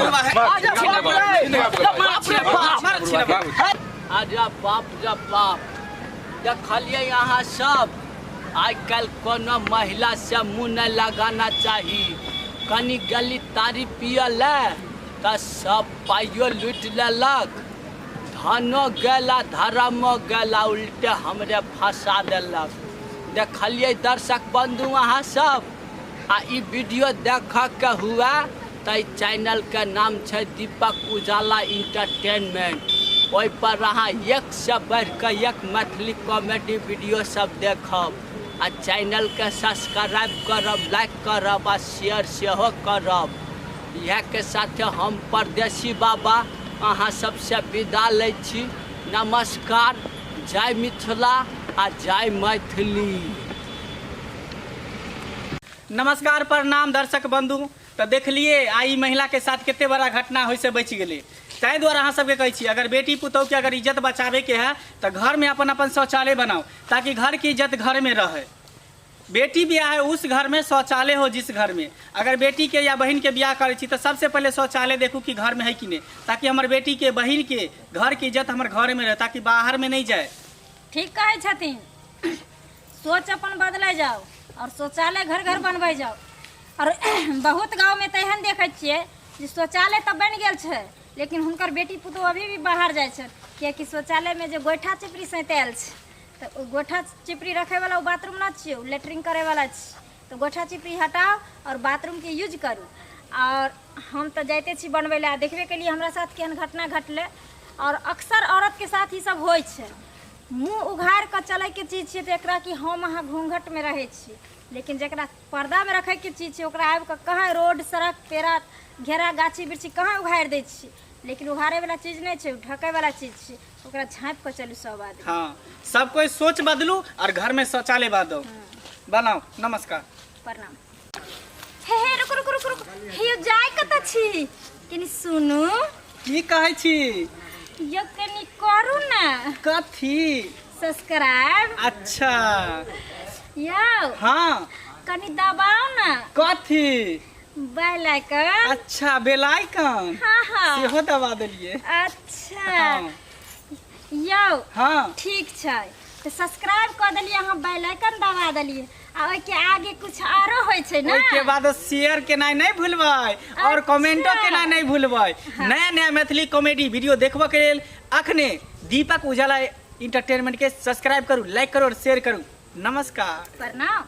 बाप रे बाप। अरे बाप रे बाप, देखलियै अहाँ सब, आइ काल्हि कोनो महिला से मुँह नहि लगाना चाही। कनि गेली तारी पियऽ लए तऽ सब पाइयो लूटि लेलक, धनो गेला धर्मो गेला, उल्टे हमरे फंसा देलक। देखलियै दर्शक बंधु अहाँ सब, आ ई वीडियो देखऽके हुए तऽ ई चैनलके नाम छै दीपक उजाला इंटरटेनमेंट, ओहिपर अहाँ एकसँ बढ़िकऽ एक मैथिली कॉमेडी वीडियो सब देखब आ चैनलके सब्सक्राइब करब, लाइक करब आ शेयर सेहो करब। इएहके साथे हम परदेसी बाबा अहाँ सबसँ विदा लै छी। नमस्कार, जय मिथिला आ जय मैथिली। नमस्कार, प्रणाम दर्शक बंधु। तऽ देखलिए आइ ई महिला के साथ कते बड़ा घटना होय से बचि गेलै। ताहि दुआरे अहाँ सबके कहै छी, अगर बेटी पुतोहु के अगर इज्जत बचाबे के है तऽ घर में अपन अपन शौचालय बनाउ, ताकि घर के इज्जत घर में रहे। बेटी ब्याह है उस घर में शौचालय हो जिस घर में। अगर बेटी के या बहिन के ब्याह करै छी तऽ सबसे पहिले शौचालय देखू कि घर में है कि नहि, ताकि हमर बेटी के बहिन के घर के इज्जत हमर घर में रहे, ताकि बाहर में नहि जाए। ठीक कहै छथिन, सोच अपन बदलै जाउ और शौचालय घर घर बनबै जाउ। और बहुत गाँवमे तऽ एहन देखै छियै जे शौचालय तऽ बनि गेल छै, लेकिन हुनकर बेटी पुतोहु अभी भी बाहर जाइ छै, किएकि शौचालयमे जे गोइठा चिपरी सैंतायल छै, तऽ ओ गोइठा चिपरी रखैवला ओ बाथरूम नहि छियै, ओ लेटरिन करैवला छियै। तऽ गोइठा चिपरी हटाउ आओर बाथरूमके यूज करू। आओर हम तऽ जाइते छी बनबै लए, देखबे केलियै हमरा साथ केहन घटना घटलै। आओर अक्सर औरतके साथ ई सब होइ छै। मुँह उघारि कऽ चलैके चीज छियै तऽ एकरा कि हम अहाँ घूँघटमे रहै छी, लेकिन जकरा पर्दामे रखैके चीज छै ओकरा आबि कऽ कहाँ रोड सड़क पेड़ा घेरा गाछी वृक्षी कहाँ उघारि दै छी। लेकिन उघारैवला चीज नहि छै, ओ ढकैवला चीज छै, ओकरा झाँपि कऽ चलू सब आदमी। हाँ, सब कोई सोच बदलू और घर में शौचालय बांधो बनाओ। नमस्कार, प्रणाम। हे हे, रुकु रुकु रुकु रुकु, हे यौ, जाय कतऽ छी? कनी सुनू। की कहै छी? यौ, कनी करू ने। कथी? सब्सक्राइब। अच्छा। यौ। हाँ। कनी दबाउ ने। कथी? Bell icon. अच्छा, बेल आइकन। हाँ हाँ, सेहो दबा देलियै। अच्छा। हाँ। यौ। हाँ। ठीक छै, तऽ सब्सक्राइब कऽ देलियै अहाँ, बेल आइकन दबा देलियै, आ ओहिके आगे कुछ आरो होइ छै ने? ओहिके बाद शेयर केनाइ नहि भूलबै और कमेंटो केनाइ नहि भूलबै। नया नया मैथिली कॉमेडी वीडियो देखबऽ के लेल अखने दीपक उजाला इंटरटेनमेंट के सब्सक्राइब करू, लाइक करू और शेयर करू। नमस्कार, प्रणाम।